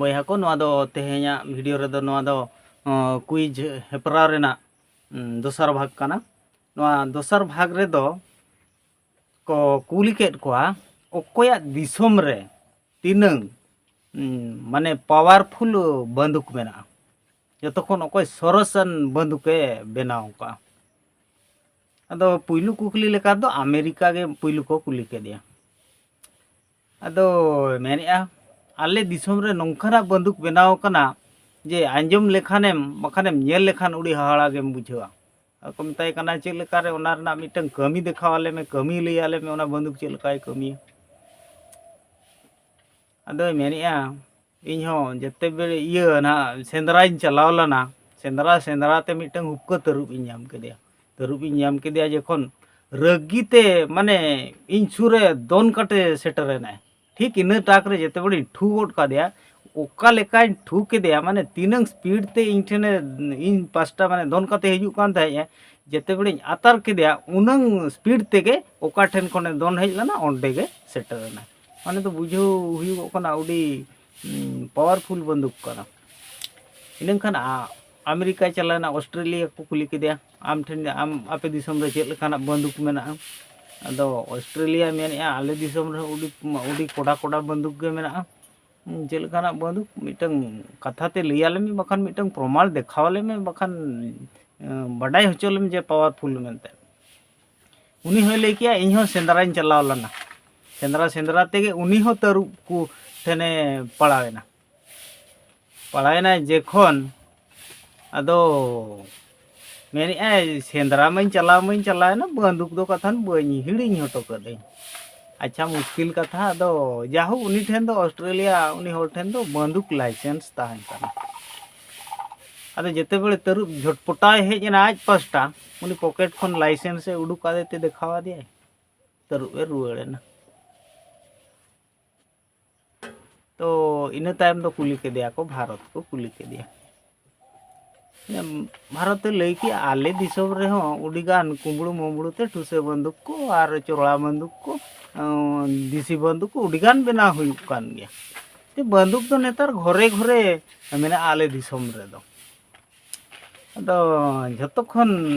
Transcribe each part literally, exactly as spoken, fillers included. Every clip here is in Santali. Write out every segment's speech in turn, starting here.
ᱵᱚᱭᱦᱟ ᱠᱚ, ᱱᱚᱣᱟ ᱫᱚ ᱛᱮᱦᱮᱧᱟᱜ ᱵᱷᱤᱰᱤᱭᱳ ᱨᱮᱫᱚ ᱱᱚᱣᱟ ᱫᱚ ᱠᱩᱭᱤᱡᱽ ᱦᱮᱯᱨᱟᱣ ᱨᱮᱱᱟᱜ ᱩᱸ, ᱫᱚᱥᱟᱨ ᱵᱷᱟᱜᱽ ᱠᱟᱱᱟ᱾ ᱱᱚᱣᱟ ᱫᱚᱥᱟᱨ ᱵᱷᱟᱜᱽ ᱨᱮᱫᱚ ᱠᱚ ᱠᱩᱞᱤ ᱠᱮᱫ ᱠᱚᱣᱟ, ᱚᱠᱚᱭᱟᱜ ᱫᱤᱥᱚᱢ ᱨᱮ ᱛᱤᱱᱟᱹᱝ ᱩᱸ, ᱢᱟᱱᱮ ᱯᱟᱣᱟᱨᱯᱷᱩᱞ ᱵᱟᱱᱫᱩᱠ ᱢᱮᱱᱟᱜᱼᱟ, ᱡᱚᱛᱚ ᱠᱷᱚᱱ ᱚᱠᱚᱭ ᱥᱚᱨᱚᱥᱟᱱ ᱵᱟᱱᱫᱩᱠᱮ ᱵᱮᱱᱟᱣ ᱟᱠᱟᱫᱼᱟ᱾ ᱟᱫᱚ ᱯᱩᱭᱞᱩ ᱠᱩᱠᱞᱤ ᱞᱮᱠᱟ ᱫᱚ ᱟᱢᱮᱨᱤᱠᱟ ᱜᱮ ᱯᱩᱭᱞᱩ ᱠᱚ ᱠᱩᱞᱤ ᱠᱮᱫᱮᱭᱟ᱾ ᱟᱫᱚ ᱢᱮᱱᱮᱫᱼᱟ, ᱟᱞᱮ ᱫᱤᱥᱚᱢ ᱨᱮ ᱱᱚᱝᱠᱟᱱᱟᱜ ᱵᱟᱱᱫᱩᱠ ᱵᱮᱱᱟᱣ ᱟᱠᱟᱱᱟ ᱡᱮ ᱟᱸᱡᱚᱢ ᱞᱮᱠᱷᱟᱱᱮᱢ, ᱵᱟᱠᱷᱟᱱᱮᱢ ᱧᱮᱞ ᱞᱮᱠᱷᱟᱱ ᱟᱹᱰᱤ ᱦᱟᱦᱟᱲᱟ ᱜᱮᱢ ᱵᱩᱡᱷᱟᱹᱣᱟ᱾ ᱟᱫᱚ ᱠᱚ ᱢᱮᱛᱟᱭ ᱠᱟᱱᱟ, ᱪᱮᱫ ᱞᱮᱠᱟᱨᱮ ᱚᱱᱟ ᱨᱮᱱᱟᱜ ᱢᱤᱫᱴᱟᱝ ᱠᱟᱹᱢᱤ ᱫᱮᱠᱷᱟᱣ ᱟᱞᱮ ᱢᱮ, ᱠᱟᱹᱢᱤ ᱞᱟᱹᱭ ᱟᱞᱮ ᱢᱮ, ᱚᱱᱟ ᱵᱟᱱᱫᱩᱠ ᱪᱮᱫ ᱞᱮᱠᱟᱭ ᱠᱟᱹᱢᱤᱭᱟ? ᱟᱫᱚᱭ ᱢᱮᱱᱮᱫᱼᱟ, ᱤᱧ ᱦᱚᱸ ᱡᱮᱛᱮ ᱵᱮᱲᱮ ᱤᱭᱟᱹ ᱱᱟᱦᱟᱜ ᱥᱮᱸᱫᱽᱨᱟᱧ ᱪᱟᱞᱟᱣ ᱞᱮᱱᱟ, ᱥᱮᱸᱫᱽᱨᱟ ᱥᱮᱸᱫᱽᱨᱟ ᱛᱮ ᱢᱤᱫᱴᱟᱝ ᱦᱩᱯᱠᱟᱹ ᱛᱟᱹᱨᱩᱵ ᱤᱧ ᱧᱟᱢ ᱠᱮᱫᱮᱭᱟ᱾ ᱛᱟᱹᱨᱩᱵ ᱤᱧ ᱧᱟᱢ ᱠᱮᱫᱮᱭᱟ ᱡᱚᱠᱷᱚᱱ, ᱨᱟᱹᱜᱤ ᱛᱮ ᱢᱟᱱᱮ ᱤᱧ ᱥᱩᱨ ᱨᱮ ᱫᱚᱱ ᱠᱟᱛᱮ ᱥᱮᱴᱮᱨ ᱮᱱᱟᱭ᱾ ᱴᱷᱤᱠ ᱤᱱᱟᱹ ᱛᱟᱠ ᱨᱮ ᱡᱮᱛᱮ ᱵᱮᱲᱮᱧ ᱴᱷᱩ ᱜᱚᱫ ᱠᱟᱫᱮᱭᱟ, ᱚᱠᱟ ᱞᱮᱠᱟᱧ ᱴᱷᱩ ᱠᱮᱫᱮᱭᱟ, ᱢᱟᱱᱮ ᱛᱤᱱᱟᱹᱝ ᱥᱯᱤᱰ ᱛᱮ ᱤᱧ ᱴᱷᱮᱱᱮ, ᱤᱧ ᱯᱟᱥᱴᱟ ᱢᱟᱱᱮ ᱫᱚᱱ ᱠᱟᱛᱮ ᱦᱤᱡᱩᱜ ᱠᱟᱱ ᱛᱟᱦᱮᱸᱫᱼᱟ, ᱡᱮᱛᱮ ᱵᱮᱲᱮᱧ ᱟᱛᱟᱨ ᱠᱮᱫᱮᱭᱟ ᱩᱱᱟᱹᱝ ᱥᱯᱤᱰ ᱛᱮᱜᱮ ᱚᱠᱟ ᱴᱷᱮᱱ ᱠᱷᱚᱱᱮ ᱫᱚᱱ ᱦᱮᱡ ᱞᱮᱱᱟ ᱚᱸᱰᱮ ᱜᱮ ᱥᱮᱴᱮᱨ ᱮᱱᱟ᱾ ᱢᱟᱱᱮ ᱫᱚ ᱵᱩᱡᱷᱟᱹᱣ ᱦᱩᱭᱩᱜᱚᱜ ᱠᱟᱱᱟ ᱟᱹᱰᱤ ᱯᱟᱣᱟᱨᱯᱷᱩᱞ ᱵᱟᱱᱫᱩᱠ ᱠᱟᱱᱟ᱾ ᱤᱱᱟᱹ ᱠᱷᱟᱱ ᱟ-, ᱟᱢᱮᱨᱤᱠᱟᱭ ᱪᱟᱞᱟᱣᱮᱱᱟ, ᱚᱥᱴᱨᱮᱞᱤᱭᱟ ᱠᱚ ᱠᱩᱞᱤ ᱠᱮᱫᱮᱭᱟ, ᱟᱢ ᱴᱷᱮᱱ, ᱟᱢ, ᱟᱯᱮ ᱫᱤᱥᱚᱢ ᱨᱮ ᱪᱮᱫ ᱞᱮᱠᱟᱱᱟᱜ ᱵᱟᱱᱫᱩᱠ ᱢᱮᱱᱟᱜᱼᱟ? ᱟᱫᱚ ᱚᱥᱴᱨᱮᱞᱤᱭᱟ ᱢᱮᱱᱮᱫᱼᱟ, ᱟᱞᱮ ᱫᱤᱥᱚᱢ ᱨᱮᱦᱚᱸ ᱟᱹᱰᱤ, ᱟᱹᱰᱤ ᱠᱚᱰᱟ ᱠᱚᱰᱟ ᱵᱟᱱᱫᱩᱠ ᱜᱮ ᱢᱮᱱᱟᱜᱼᱟ᱾ ᱪᱮᱫ ᱞᱮᱠᱟᱱᱟᱜ ᱵᱟᱱᱫᱩᱠ? ᱢᱤᱫᱴᱟᱝ ᱠᱟᱛᱷᱟ ᱛᱮ ᱞᱟᱹᱭ ᱟᱞᱮ ᱢᱮ, ᱵᱟᱠᱷᱟᱱ ᱢᱤᱫᱴᱟᱝ ᱯᱨᱚᱢᱟᱱ ᱫᱮᱠᱷᱟᱣ ᱟᱞᱮ ᱢᱮ, ᱵᱟᱠᱷᱟᱱ ᱮᱸ, ᱵᱟᱰᱟᱭ ᱦᱚᱪᱚ ᱞᱮᱢ ᱡᱮ ᱯᱟᱣᱟᱨᱯᱷᱩᱞ ᱢᱮᱱᱛᱮ᱾ ᱩᱱᱤ ᱦᱚᱸᱭ ᱞᱟᱹᱭ ᱠᱮᱜᱼᱟ, ᱤᱧ ᱦᱚᱸ ᱥᱮᱸᱫᱽᱨᱟᱧ ᱪᱟᱞᱟᱣ ᱞᱮᱱᱟ᱾ ᱥᱮᱸᱫᱽᱨᱟ ᱥᱮᱸᱫᱽᱨᱟ ᱛᱮᱜᱮ ᱩᱱᱤ ᱦᱚᱸ ᱛᱟᱹᱨᱩᱵ ᱠᱚ ᱴᱷᱮᱱᱮ ᱯᱟᱲᱟᱣᱮᱱᱟ᱾ ᱯᱟᱲᱟᱣᱮᱱᱟᱭ ᱡᱮᱠᱷᱚᱱ, ᱟᱫᱚ ᱢᱮᱱᱮᱫᱼᱟᱭ, ᱥᱮᱸᱫᱽᱨᱟ ᱢᱟᱧ ᱪᱟᱞᱟᱣ ᱢᱟᱧ ᱪᱟᱞᱟᱣᱮᱱᱟ, ᱵᱟᱹᱱᱫᱩᱠ ᱫᱚ ᱠᱟᱛᱷᱟᱱ ᱵᱟᱹᱧ ᱦᱤᱲᱤᱧ ᱦᱚᱴᱚ ᱠᱟᱹᱫᱟᱹᱧ᱾ ᱟᱪᱪᱷᱟ, ᱢᱩᱥᱠᱤᱞ ᱠᱟᱛᱷᱟ᱾ ᱟᱫᱚ ᱡᱟᱦᱳᱠ, ᱩᱱᱤ ᱴᱷᱮᱱ ᱫᱚ, ᱚᱥᱴᱨᱮᱞᱤᱭᱟ ᱩᱱᱤ ᱦᱚᱲ ᱴᱷᱮᱱ ᱫᱚ ᱵᱟᱹᱱᱫᱩᱠ ᱞᱟᱭᱥᱮᱱᱥ ᱛᱟᱦᱮᱸ ᱠᱟᱱᱟ᱾ ᱟᱫᱚ ᱡᱮᱛᱮ ᱵᱮᱲᱮ ᱛᱟᱹᱨᱩᱵ ᱡᱷᱚᱴᱯᱚᱴᱟᱭ ᱦᱮᱡ ᱮᱱᱟ ᱟᱡ ᱯᱟᱥᱴᱟ, ᱩᱱᱤ ᱯᱚᱠᱮᱴ ᱠᱷᱚᱱ ᱞᱟᱭᱥᱮᱱᱥ ᱮ ᱩᱰᱩᱠ ᱠᱟᱫᱮ ᱛᱮ ᱫᱮᱠᱷᱟᱣ ᱟᱫᱮᱭᱟᱭ, ᱛᱟᱹᱨᱩᱵ ᱮ ᱨᱩᱣᱟᱹᱲ ᱮᱱᱟ᱾ ᱛᱚ ᱤᱱᱟᱹ ᱛᱟᱭᱚᱢ ᱫᱚ ᱠᱩᱞᱤ ᱠᱮᱫᱮᱭᱟ ᱠᱚ, ᱵᱷᱟᱨᱚᱛ ᱠᱚ ᱠᱩᱞᱤ ᱠᱮᱫᱮᱭᱟ᱾ ᱵᱷᱟᱨᱚᱛ ᱮ ᱞᱟᱹᱭ ᱠᱮᱜᱼᱟ, ᱟᱞᱮ ᱫᱤᱥᱚᱢ ᱨᱮᱦᱚᱸ ᱟᱹᱰᱤᱜᱟᱱ ᱠᱩᱢᱵᱽᱲᱩ ᱢᱩᱢᱵᱽᱲᱩ ᱛᱮ ᱴᱷᱩᱥᱟᱹ ᱵᱟᱹᱱᱫᱩᱠ ᱠᱚ ᱟᱨ ᱪᱚᱲᱟ ᱵᱟᱹᱱᱫᱩᱠ ᱠᱚ, ᱫᱮᱥᱤ ᱵᱟᱹᱱᱫᱩᱠ ᱠᱚ ᱟᱹᱰᱤᱜᱟᱱ ᱵᱮᱱᱟᱣ ᱦᱩᱭᱩᱜ ᱠᱟᱱ ᱜᱮᱭᱟ᱾ ᱵᱟᱱᱫᱩᱠ ᱫᱚ ᱱᱮᱛᱟᱨ ᱜᱷᱚᱨᱮ ᱜᱷᱚᱨᱮ ᱢᱮᱱᱟᱜᱼᱟ ᱟᱞᱮ ᱫᱤᱥᱚᱢ ᱨᱮᱫᱚ᱾ ᱟᱫᱚ ᱡᱷᱚᱛᱚ ᱠᱷᱚᱱ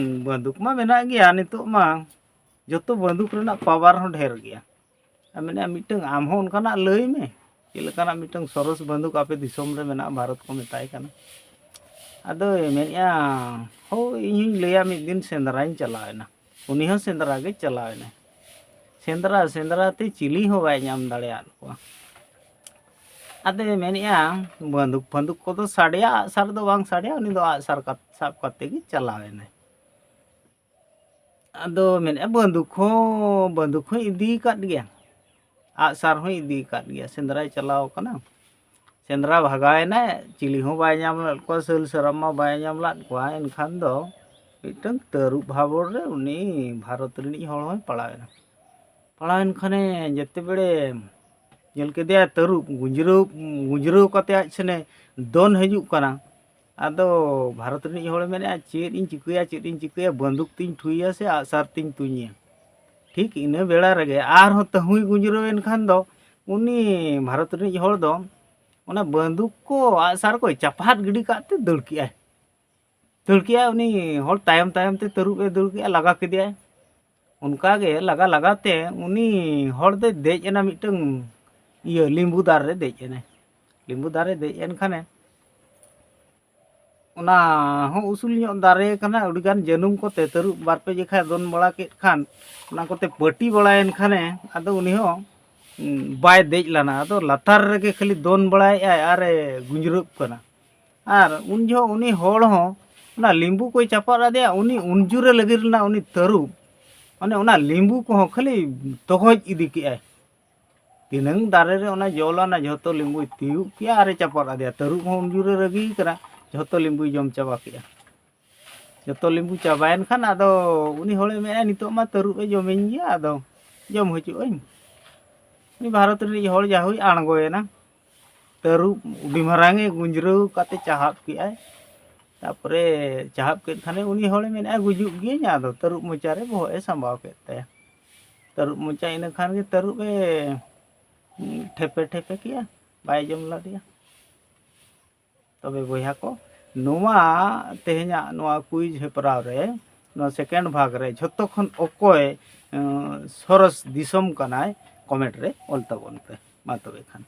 ᱵᱟᱱᱫᱩᱠ ᱢᱟ ᱢᱮᱱᱟᱜ ᱜᱮᱭᱟ ᱱᱤᱛᱚᱜ ᱢᱟ, ᱡᱚᱛᱚ ᱵᱟᱱᱫᱩᱠ ᱨᱮᱱᱟᱜ ᱯᱟᱣᱟᱨ ᱦᱚᱸ ᱰᱷᱮᱨ ᱜᱮᱭᱟ᱾ ᱟᱨ ᱢᱮᱱᱮᱫᱼᱟ, ᱢᱤᱫᱴᱟᱝ ᱟᱢ ᱦᱚᱸ ᱚᱱᱠᱟᱱᱟᱜ ᱞᱟᱹᱭ ᱢᱮ, ᱪᱮᱫ ᱞᱮᱠᱟᱱᱟᱜ ᱢᱤᱫᱴᱟᱝ ᱥᱚᱨᱚᱥ ᱵᱟᱱᱫᱩᱠ ᱟᱯᱮ ᱫᱤᱥᱚᱢ ᱨᱮ ᱢᱮᱱᱟᱜᱼᱟ, ᱵᱷᱟᱨᱚᱛ ᱠᱚ ᱢᱮᱛᱟᱭ ᱠᱟᱱᱟ᱾ ᱟᱫᱚᱭ ᱢᱮᱱᱮᱫᱼᱟ, ᱦᱳᱭ, ᱤᱧ ᱦᱚᱧ ᱞᱟᱹᱭᱟ, ᱢᱤᱫ ᱫᱤᱱ ᱥᱮᱸᱫᱽᱨᱟᱧ ᱪᱟᱞᱟᱣ ᱮᱱᱟ᱾ ᱩᱱᱤ ᱦᱚᱸ ᱥᱮᱸᱫᱽᱨᱟ ᱜᱮ ᱪᱟᱞᱟᱣ ᱮᱱᱟᱭ᱾ ᱥᱮᱸᱫᱽᱨᱟ ᱥᱮᱸᱫᱽᱨᱟ ᱛᱮ ᱪᱤᱞᱤ ᱦᱚᱸ ᱵᱟᱭ ᱧᱟᱢ ᱫᱟᱲᱮᱭᱟᱫ ᱠᱚᱣᱟ᱾ ᱟᱫᱚᱭ ᱢᱮᱱᱮᱫᱼᱟ, ᱵᱟᱱᱫᱩᱠ ᱯᱷᱟᱱᱫᱩᱠ ᱠᱚᱫᱚ ᱥᱟᱰᱮᱭᱟ, ᱟᱜᱼᱥᱟᱨ ᱫᱚ ᱵᱟᱝ ᱥᱟᱰᱮᱭᱟ, ᱩᱱᱤ ᱫᱚ ᱟᱜᱼᱥᱟᱨ ᱠᱟᱛ-, ᱥᱟᱵ ᱠᱟᱛᱮ ᱜᱮ ᱪᱟᱞᱟᱣ ᱮᱱᱟᱭ᱾ ᱟᱫᱚ ᱢᱮᱱᱮᱫᱼᱟ, ᱵᱟᱱᱫᱩᱠ ᱦᱚᱸ, ᱵᱟᱱᱫᱩᱠ ᱦᱚᱸᱭ ᱤᱫᱤ ᱟᱠᱟᱫ ᱜᱮᱭᱟ, ᱟᱜᱼᱥᱟᱨ ᱦᱚᱸᱭ ᱤᱫᱤ ᱟᱠᱟᱫ ᱜᱮᱭᱟ, ᱥᱮᱸᱫᱽᱨᱟᱭ ᱪᱟᱞᱟᱣ ᱠᱟᱱᱟ᱾ ᱥᱮᱸᱫᱽᱨᱟ ᱵᱷᱟᱜᱟᱣ ᱮᱱᱟᱭ, ᱪᱤᱞᱤ ᱦᱚᱸ ᱵᱟᱭ ᱧᱟᱢ ᱞᱮᱫ ᱠᱚᱣᱟ, ᱥᱟᱹᱞ ᱥᱟᱨᱟᱢ ᱢᱟ ᱵᱟᱭ ᱧᱟᱢ ᱞᱮᱫ ᱠᱚᱣᱟ᱾ ᱮᱱᱠᱷᱟᱱ ᱫᱚ ᱢᱤᱫᱴᱟᱝ ᱛᱟᱹᱨᱩᱵ ᱦᱟᱵᱚᱲ ᱨᱮ ᱩᱱᱤ ᱵᱷᱟᱨᱚᱛ ᱨᱤᱱᱤᱡ ᱦᱚᱲ ᱦᱚᱸᱭ ᱯᱟᱲᱟᱣ ᱮᱱᱟ᱾ ᱯᱟᱲᱟᱣ ᱮᱱ ᱠᱷᱟᱱᱮ ᱡᱮᱛᱮ ᱵᱮᱲᱮ ᱧᱮᱞ ᱠᱮᱫᱮᱭᱟ ᱛᱟᱹᱨᱩᱵ, ᱜᱩᱸᱡᱨᱟᱹᱣ, ᱜᱩᱸᱡᱨᱟᱹᱣ ᱠᱟᱛᱮ ᱟᱡ ᱥᱮᱱᱮ ᱫᱚᱱ ᱦᱤᱡᱩᱜ ᱠᱟᱱᱟ᱾ ᱟᱫᱚ ᱵᱷᱟᱨᱚᱛ ᱨᱤᱱᱤᱡ ᱦᱚᱲᱮ ᱢᱮᱱᱮᱫᱼᱟ, "ᱪᱮᱫ ᱤᱧ ᱪᱤᱠᱟᱹᱭᱟ, ᱪᱮᱫ ᱤᱧ ᱪᱤᱠᱟᱹᱭᱟ, ᱵᱟᱹᱱᱫᱩᱠ ᱛᱤᱧ ᱴᱷᱩᱭᱟ ᱥᱮ ᱟᱜᱼᱥᱟᱨ ᱛᱤᱧ ᱛᱩᱧᱮᱭᱟ?" ᱴᱷᱤᱠ ᱤᱱᱟᱹ ᱵᱮᱲᱟ ᱨᱮᱜᱮ ᱟᱨᱦᱚᱸ ᱛᱟᱹᱦᱩᱭ ᱜᱩᱸᱡᱨᱟᱹᱣ ᱮᱱ ᱠᱷᱟᱱ ᱫᱚ ᱩᱱᱤ ᱵᱷᱟᱨᱚᱛ ᱨᱤᱱᱤᱡ ᱦᱚᱲ ᱫᱚ ᱚᱱᱟ ᱵᱟᱹᱱᱫᱩᱠ ᱠᱚ, ᱟᱜᱼᱥᱟᱨ ᱠᱚᱭ ᱪᱟᱯᱟᱫ ᱜᱤᱰᱤ ᱠᱟᱜ ᱛᱮ ᱫᱟᱹᱲ ᱠᱮᱜᱼᱟᱭ᱾ ᱫᱟᱹᱲ ᱠᱮᱜᱼᱟᱭ, ᱩᱱᱤ ᱦᱚᱲ ᱛᱟᱭᱚᱢ ᱛᱟᱭᱚᱢ ᱛᱮ ᱛᱟᱹᱨᱩᱵ ᱮ ᱫᱟᱹᱲ ᱠᱮᱜᱼᱟ, ᱞᱟᱜᱟ ᱠᱮᱫᱮᱭᱟᱭ᱾ ᱚᱱᱠᱟ ᱜᱮ ᱞᱟᱜᱟ ᱞᱟᱜᱟ ᱛᱮ ᱩᱱᱤ ᱦᱚᱲ ᱫᱚᱭ ᱫᱮᱡ ᱮᱱᱟ ᱢᱤᱫᱴᱟᱝ ᱤᱭᱟᱹ ᱞᱤᱢᱵᱩ ᱫᱟᱨᱮ ᱨᱮ ᱫᱮᱡ ᱮᱱᱟᱭ᱾ ᱞᱤᱢᱵᱩ ᱫᱟᱨᱮ ᱫᱮᱡ ᱮᱱ ᱠᱷᱟᱱᱮ ᱚᱱᱟ ᱦᱚᱸ ᱩᱥᱩᱞ ᱧᱚᱜ ᱫᱟᱨᱮ ᱠᱟᱱᱟ, ᱟᱹᱰᱤᱜᱟᱱ ᱡᱟᱹᱱᱩᱢ ᱠᱚᱛᱮ ᱛᱟᱹᱨᱩᱵ ᱵᱟᱨ ᱯᱮ ᱡᱮᱠᱷᱟ ᱫᱚᱱ ᱵᱟᱲᱟ ᱠᱮᱫ ᱠᱷᱟᱱ ᱚᱱᱟ ᱠᱚᱛᱮ ᱯᱟᱹᱴᱤ ᱵᱟᱲᱟᱭᱮᱱ ᱠᱷᱟᱱᱮ ᱟᱫᱚ ᱩᱱᱤ ᱦᱚᱸ, ᱩᱸ, ᱵᱟᱭ ᱫᱮᱡ ᱞᱮᱱᱟ᱾ ᱟᱫᱚ ᱞᱟᱛᱟᱨ ᱨᱮᱜᱮ ᱠᱷᱟᱹᱞᱤ ᱫᱚᱱ ᱵᱟᱲᱟᱭᱮᱫᱼᱟᱭ ᱟᱨᱮ ᱜᱩᱸᱡᱨᱟᱹᱜ ᱠᱟᱱᱟ᱾ ᱟᱨ ᱩᱱ ᱡᱚᱦᱚᱜ ᱩᱱᱤ ᱦᱚᱲ ᱦᱚᱸ ᱚᱱᱟ ᱞᱤᱢᱵᱩ ᱠᱚᱭ ᱪᱟᱯᱟᱫ ᱟᱫᱮᱭᱟ, ᱩᱱᱤ ᱩᱱ ᱡᱳᱨᱮ ᱞᱟᱹᱜᱤᱫ ᱞᱮᱱᱟ ᱩᱱᱤ ᱛᱟᱹᱨᱩᱵ, ᱢᱟᱱᱮ ᱚᱱᱟ ᱞᱤᱢᱵᱩ ᱠᱚᱦᱚᱸ ᱠᱷᱟᱹᱞᱤ ᱛᱚᱦᱚᱡ ᱤᱫᱤ ᱠᱮᱜᱼᱟᱭ᱾ ᱛᱤᱱᱟᱹᱝ ᱫᱟᱨᱮ ᱨᱮ ᱚᱱᱟ ᱡᱚ ᱞᱮᱱᱟ ᱡᱷᱚᱛᱚ ᱞᱤᱢᱵᱩᱭ ᱛᱤᱭᱩᱜ ᱠᱮᱜᱼᱟ ᱟᱨᱮ ᱪᱟᱯᱟᱫ ᱟᱫᱮᱭᱟ᱾ ᱛᱟᱹᱨᱩᱵ ᱦᱚᱸ ᱩᱱ ᱡᱳᱨᱮ ᱨᱟᱹᱜᱤ ᱠᱟᱱᱟ, ᱡᱷᱚᱛᱚ ᱞᱤᱢᱵᱩᱭ ᱡᱚᱢ ᱪᱟᱵᱟ ᱠᱮᱜᱼᱟ᱾ ᱡᱷᱚᱛᱚ ᱞᱤᱢᱵᱩ ᱪᱟᱵᱟᱭᱮᱱ ᱠᱷᱟᱱ ᱟᱫᱚ ᱩᱱᱤ ᱦᱚᱲᱮ ᱢᱮᱱᱟ, "ᱱᱤᱛᱚᱜ ᱢᱟ ᱛᱟᱹᱨᱩᱵ ᱮ ᱡᱚᱢᱤᱧ ᱜᱮᱭᱟ, ᱟᱫᱚ ᱡᱚᱢ ᱦᱚᱪᱚᱜ ᱟᱹᱧ᱾" ᱩᱱᱤ ᱵᱷᱟᱨᱚᱛ ᱨᱤᱱᱤᱡ ᱦᱚᱲ ᱡᱟᱦᱳᱭ ᱟᱬᱜᱚᱭᱮᱱᱟ᱾ ᱛᱟᱹᱨᱩᱵ ᱟᱹᱰᱤ ᱢᱟᱨᱟᱝ ᱮ ᱜᱩᱸᱡᱨᱟᱹᱣ ᱠᱟᱛᱮ ᱪᱟᱦᱟᱵ ᱠᱮᱜᱼᱟᱭ᱾ ᱛᱟᱯᱚᱨᱮ ᱪᱟᱦᱟᱵ ᱠᱮᱫ ᱠᱷᱟᱱᱮ ᱩᱱᱤ ᱦᱚᱲᱮ ᱢᱮᱱᱮᱫᱼᱟ, "ᱜᱩᱡᱩᱜ ᱜᱤᱭᱟᱹᱧ", ᱟᱫᱚ ᱛᱟᱹᱨᱩᱵ ᱢᱚᱪᱟ ᱨᱮ ᱵᱚᱦᱚᱜ ᱮ ᱥᱟᱢᱵᱟᱣ ᱠᱮᱫ ᱛᱟᱭᱟ᱾ ᱛᱟᱹᱨᱩᱵ ᱢᱚᱪᱟ ᱤᱱᱟᱹ ᱠᱷᱟᱱ ᱜᱮ ᱛᱟᱹᱨᱩᱵ ᱮ ᱴᱷᱮᱯᱮ ᱴᱷᱮᱯᱮ ᱠᱮᱜᱼᱟ᱾ ᱵᱟᱭ ᱟᱸᱡᱚᱢ ᱞᱟᱫᱮᱭᱟ᱾ ᱛᱚᱵᱮ ᱵᱚᱭᱦᱟ ᱠᱚ, ᱱᱚᱣᱟ ᱛᱮᱦᱮᱧᱟᱜ ᱱᱚᱣᱟ ᱠᱩᱭᱤᱡᱽ ᱦᱮᱯᱨᱟᱣ ᱨᱮ, ᱱᱚᱣᱟ ᱥᱮᱠᱮᱱᱰ ᱵᱷᱟᱜᱽ ᱨᱮ ᱡᱷᱚᱛᱚ ᱠᱷᱚᱱ ᱚᱠᱚᱭ ᱥᱚᱨᱚᱥ ᱫᱤᱥᱚᱢ ᱠᱟᱱᱟᱭ, ᱠᱚᱢᱮᱱᱴ ᱨᱮ ᱚᱞ ᱛᱟᱵᱚᱱ ᱯᱮ᱾ ᱢᱟ ᱛᱚᱵᱮ ᱠᱷᱟᱱ᱾